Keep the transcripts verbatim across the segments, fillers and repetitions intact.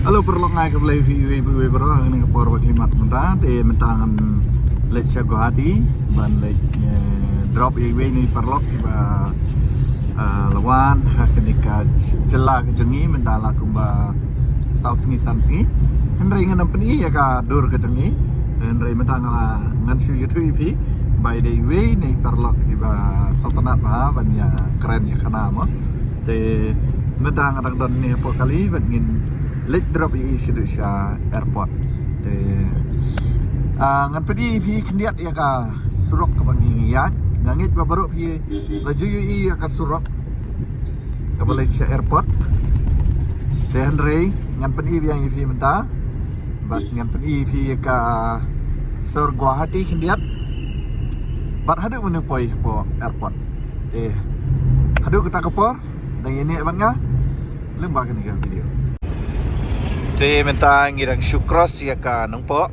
Hello paralok, nga ai khublei ïa phi iwei pa iwei baroh ha kane ka por ba khlem mat mynta. Te mynta ngan leit sha Guwahati ban leit, eh, drop ïa iwei na i paralok iba, ah, la wan ha kane ka jylla ka jong ngi mynta la kumba saw sngi san sngi. Hynrei ngan ym pyni ïa ka dur ka jong ngi. Hynrei mynta nga la, ngan shu ïathuh ïa phi ba i dei iwei na i paralok iba sngewtynnat bha ban ïakren ïa khana mo. Te mynta nga dang don ne hapoh kali bad ngin leit drop ïa i shaduh sha airport. Te, ah, ngan pyni ïa phi khyndiat ïa ka surok kaba ngi ïaid. Nga ngeit ba baroh phi la ju ïohi ïa ka surok kaba leit sha airport. Te hynrei ngan pyni biang ïa phi mynta bad ngan pyni ïa phi ïa ka sor Guwahati khyndiat bad haduh mynne poi hapoh airport. Te haduh kata ka por, dang ïa ne bad nga lyngba kane ka video. Te mynta ngi dang shu cross ïa ka Nongpoh.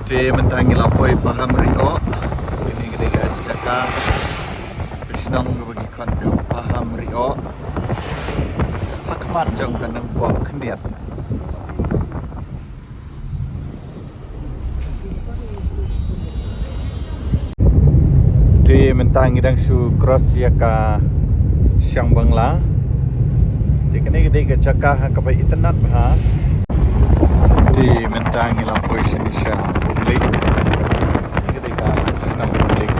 Te mynta ngi la poi Pahamrioh. Kane ka dei ka jaka ka shnong kaba ki khot ka Pahamrioh. Ha khmat jong ka Nongpoh khyndiat. Te mynta ngi dang shu cross ïa ka Shang Bangla. Te kane ka dei ka jaka ha kaba itynnat bha. Te mynta ngi la poi shane sha Umling. Kane ka dei ka shnong Umling.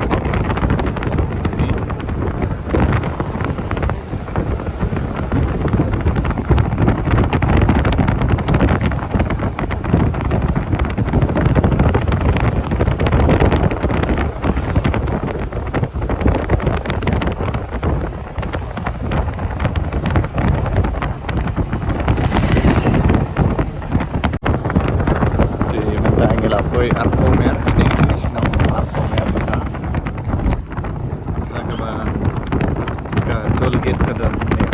Te mynta ngi la poi Arphew Mer, kane ka dei ka shnong Arphew Mer mynta. Ha kaba ka toll gate ka don hangne.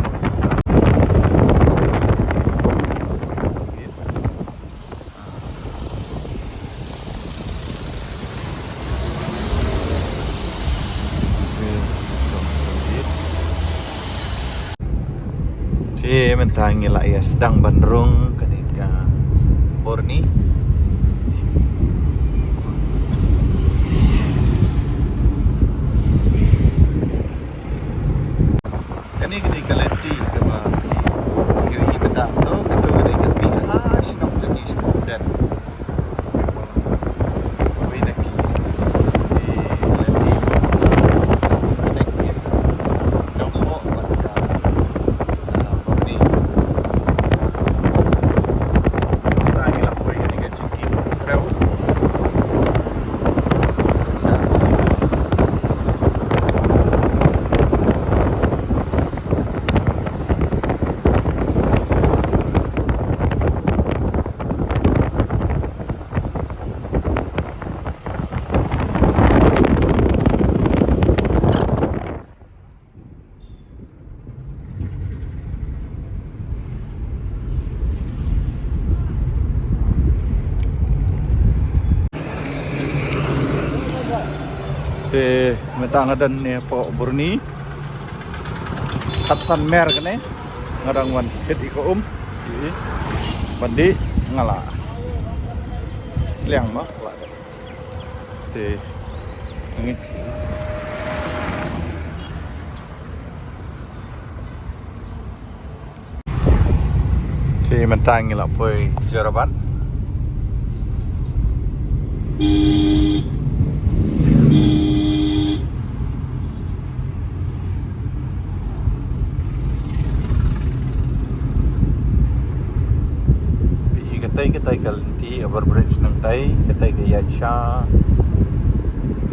Te mynta ngi la ïa sdang ban rung kane ka Burnie. Kane ka dei ka lynti kaba ïohi mynta to, kato ka dei ka mih ha shnong jong ngi sha Bumden. Wei na ki, ki lynti ba connect ïa ka Nongpoh bad ka, ah, Burnie. Mynta ngi la poi kane ka jingkieng trew. Te mynta nga don ne hapoh Burnie. Khatsan mer kane nga dang wan phet ïa ka um. Ïa i ban dih nga la sliang ma la. Te ngi Te mynta ngi la poi Jorabat. Phi i katei, katei ka lynti overbridge nangtei, katei ka ïaid sha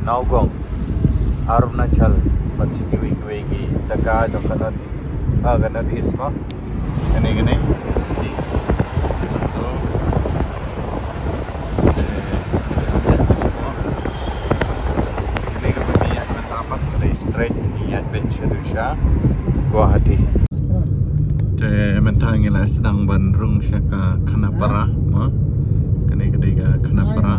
Nowgong, Arunachal, bad sha kiwei kiwei ki jaka jong ka North, ah, ka North East mo. Kane, kane. Kane ka ba ngi ïaid mynta pat ka dei straight, ngi ïaid beit shaduh sha Guwahati. Te mynta ngi la sdang ban rung sha ka Khanapara mo. Kane ka dei ka Khanapara.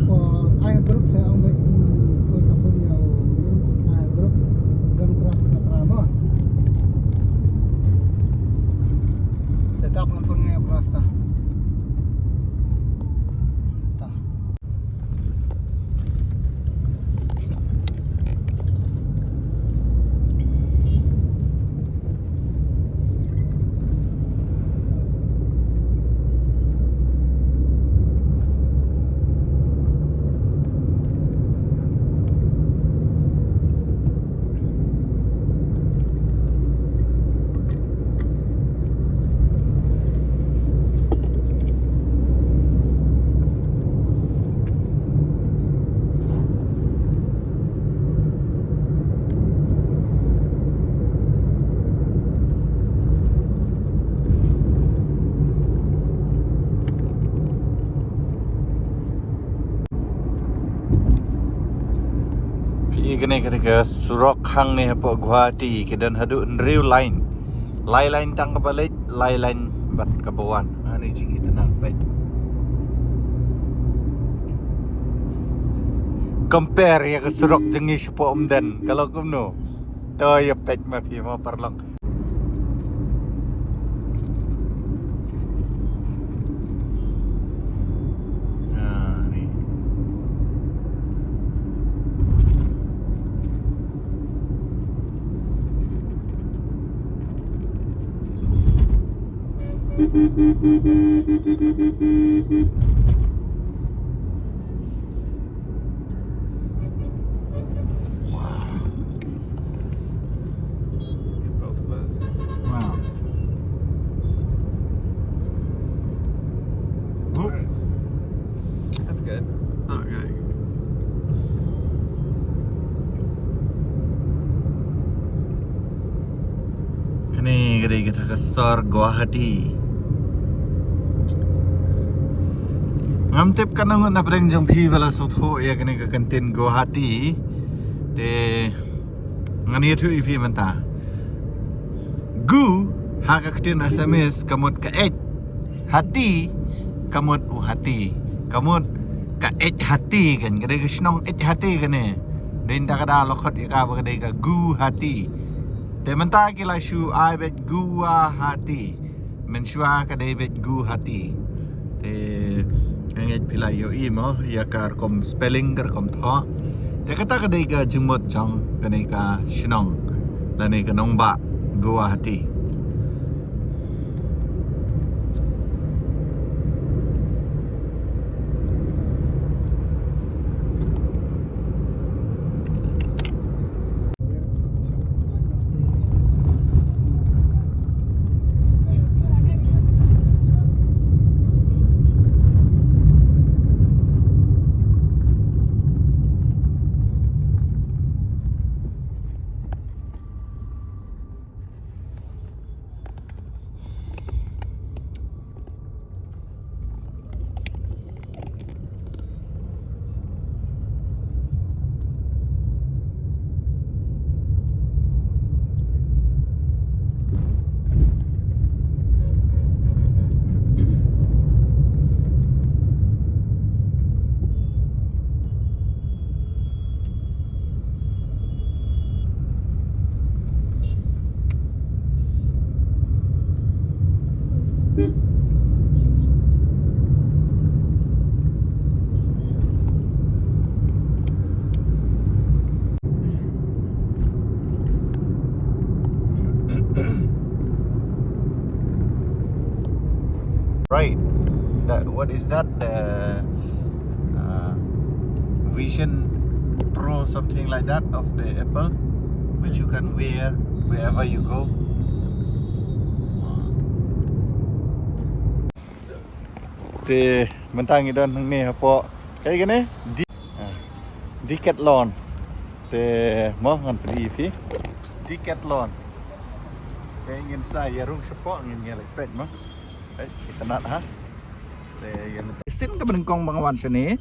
Kane ka dei ka surok hangne hapoh Guwahati, ki don haduh hynriew line. Lai line tang kaba leit, lai line bad kaba wan. Ani jing ita nang peit. Compare ïa ka surok jong ngi shapoh Umden, ka long kumno? To ïa peit ma phi mo paralok. Ah, ni. Wow. Get both of those. Wow. All right. That's good. Okay. Kane ka dei kata ka sor Guwahati. Ngam tip katno ngut na pdeng jong phi ba la sngewthuh ïa kane ka kyntien Guwahati. Te ngan ïathuh ïa phi mynta. Gu ha ka ktien Assamese ka mut ka eit. Hati ka mut u hati. Ka mut ka eit hati kan. Ka dei ka shnong eit hati kane. Dei nda ka da la khot ïa ka ba ka dei ka Guwahati. Te mynta ki la shu ai beit Guwahati. Mynshuwa ka dei beit Guwahati. Te nga ngeit phi la ïohi mo ïa ka rukom spelling, ka rukom thoh. Te kata ka dei ka jingmut jong kane ka shnong lane ka nongbah Guwahati. Right. That, what is that? The uh, Vision Pro, something like that, of the Apple, which you can wear wherever you go. Te mynta ngi don hangne hapoh kaei kane? Di-, ah, Decathlon. Te mo ngan plie ïa phi. Decathlon. Te ngin sa ïa rung shapoh, ngin ïa leit peit mo. Peit, itynnad ha. Te ïa shisien kaba nyngkong ba nga wan shane.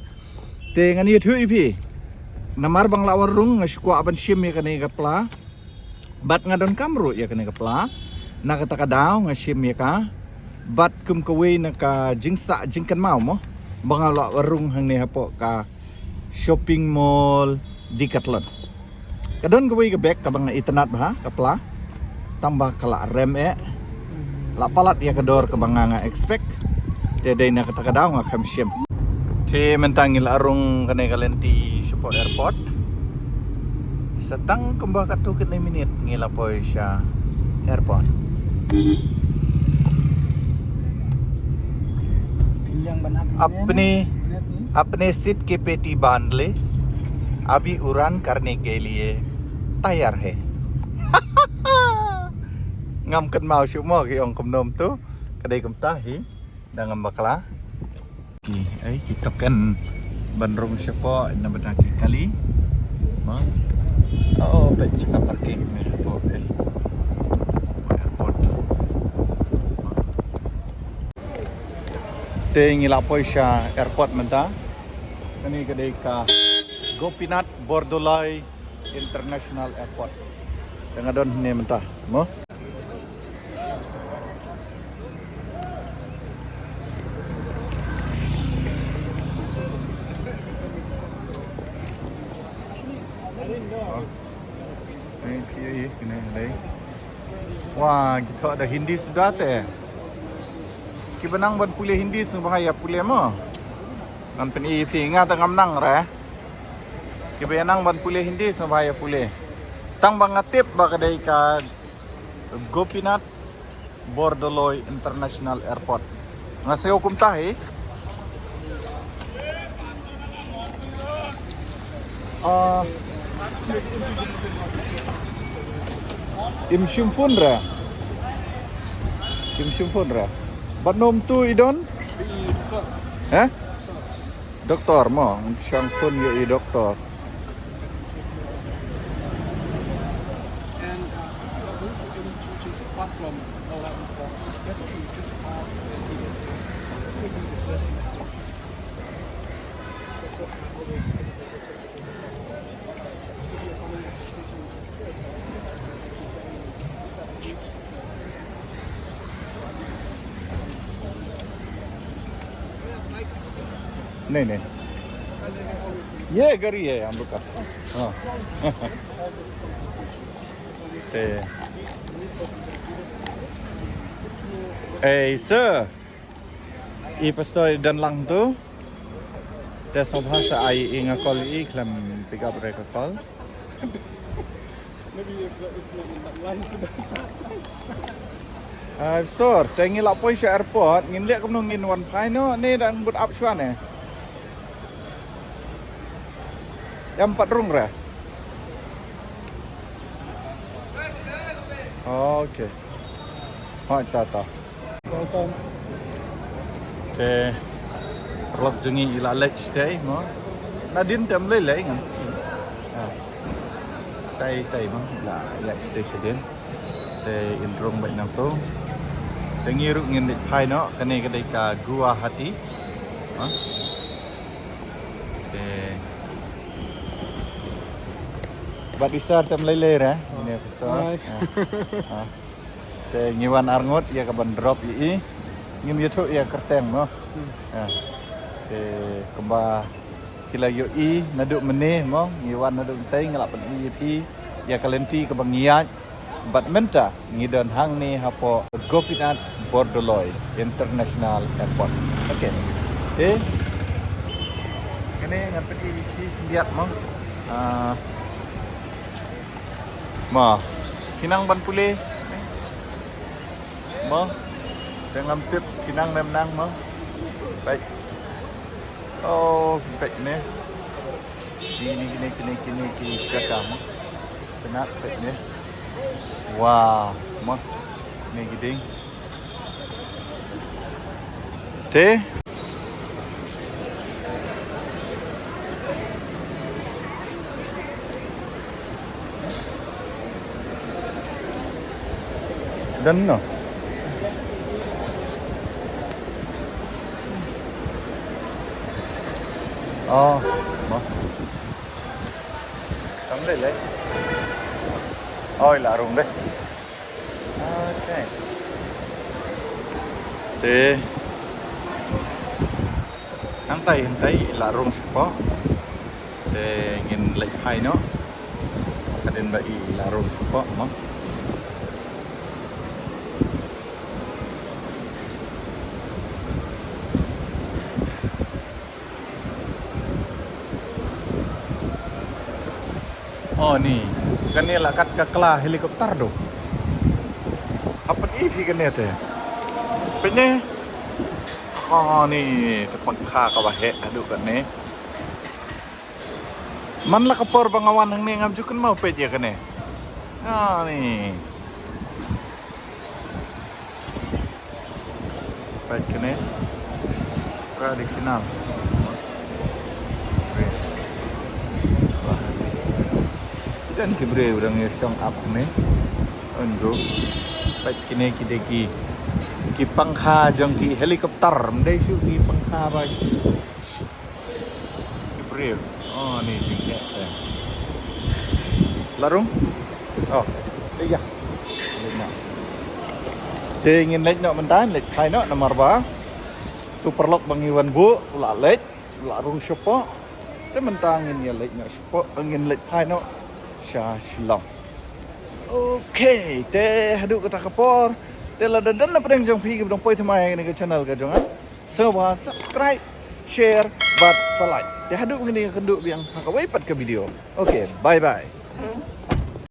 Te ngan ïathuh ïa phi. Namar ba nga la wan rung nga shu kwah ban shim ïa kane ka pla. Bad nga donkam ruh ïa kane ka pla. Na kata ka daw nga shim ïa ka. Bad kum kawei na ka jingsah jingkynmaw mo ba nga la wan rung hangne hapoh ka shopping mall Decathlon. Ka don kawei ka bag kaba nga itynnad bha, ka pla. Tang ba ka la rem eh. La palat ïa ka dor kaba nga nga expect. Te dei na kata ka daw nga kham shim. Te mynta ngi la rung kane ka lynti shapoh airport. Sa tang kumba katto katne minit ngi la poi sha airport. अपने, अपने सीट के पेटी बांध ले, अभी उड़ान करने के लिए तैयार है. Ngam kynmaw shuh mo ki ong kumno tu. Ka dei kumta hi. Dang ngam bakla. Ki, eh, ki token ban rung shapoh na bynta ki kali. Ma. Oh, peit ka parking ne hapoh, eh. Airport. Te ngi la poi sha airport mynta. Kane ka dei ka Gopinath Bordoloi International Airport. Te nga don hangne mynta mo. Wa, ki thoh da Hindi suda te. Kiba nang ban pule Hindi sngewbha ïa pule mo. Ngan pyni ïa phi, nga te ngam nang re. Kiba ïa nang ban pule Hindi sngewbha ïa pule. Tang ba nga tip ba ka dei ka Gopinath Bordoloi International Airport. Nga sngew kumta hi. Ah, im shim phone re. Im shim phone re. Bad nym tu i don? Heh? Doktor mo, shang phone ïa i doktor. And uh, if you are going to any churches apart from Al Rahman, it's better you just ask the leaders. That will be the best message. That's what I always give as a message. If you're coming to preaching to church, नहीं, नहीं। ये गरी है हम लोग का। हाँ। Hey, sir. I pastor i don lang tu. Te sngewbha sa ai i nga call i khlem pick up re ka call. Maybe it's not, it's not in that line, so that's why. Ah, pastor, te ngi la poi sha airport, ngin leh kumno ngin wan phai noh, ne dang bud ap shwa ne. Ym pat rung re. Okay. Hoi, ta ta. Welcome. Te paralok jong ngi i la leit shatei mo. Nadien te ym lei lei ngan. Ah. Tai tai mo, i la leit shatei shadien. Te in rung beit nangto. Te ngi ruh ngin leit phai noh, kane ka dei ka Guwahati. Ha? Te bad i sir te ym lei lei re, ine pastor. Hai. Ha. Ha. Te ngi wan arngut ïa ka ban drop ïa i. Ngim ïathuh ïa kyrteng mo. Hmm. Ha. Te kumba ki la ïohi naduh mynne mo, ngi wan naduh mynta, ngi la pyni ïa phi ïa ka lynti kaba ngi ïaid. Bad mynta ngi don hangne hapoh Gopinath Bordoloi International Airport. Okay. Te kane ngan pyni ïa phi khyndiat mo. Ah, mo, ki nang ban pule. Mo, te ngam tip ki nang ne ym nang mo. Peit. Oh, peit ne. Kine, kine, kine, kine ki jaka mo. Kine, peit ne. Wah, mo. Kine ki dieng. Te Don no. Oh, mo. Kam lei lei. Oh, i la rung de. Okay. Te hangtai, hangtai i la rung shapoh. Te ngin leit phai noh. Hadien ba i la rung shapoh mo. Oh, ni. Kane la kat ka kla helicopter tu. Hapdeng i phi kane te. Peit ne. Oh, ni te pangkha kaba heh haduh kane. Man la ka por ba nga wan hangne ngam ju kynmaw peit ïa kane. Ah, ni. Peit kane. Traditional. Wah. Don ki briew dang ïa shong ap ne. Ynda peit kine ki dei ki, ki pangkha jong ki helicopter. Ym dei shuh ki pangkha ba shu. Ki briew. Oh, ni jingeh te. La rung? Oh, te ïa. Te ngin leit noh mynta, leit phai noh namar ba tu paralok ba ngi wan buh u la leit, u la rung shapoh. Te mynta ngin ïa leit noh shapoh, ngin leit phai noh sha Shillong. Okay, te haduh kata ka por, te lada don na pdeng jong phi kiba dang poi thymmai ïa kane ka channel ka jong nga, sngewbha subscribe, share bad sa like. Te haduh ngin ïakynduh biang ha kawei pat ka video. Okay, bye bye.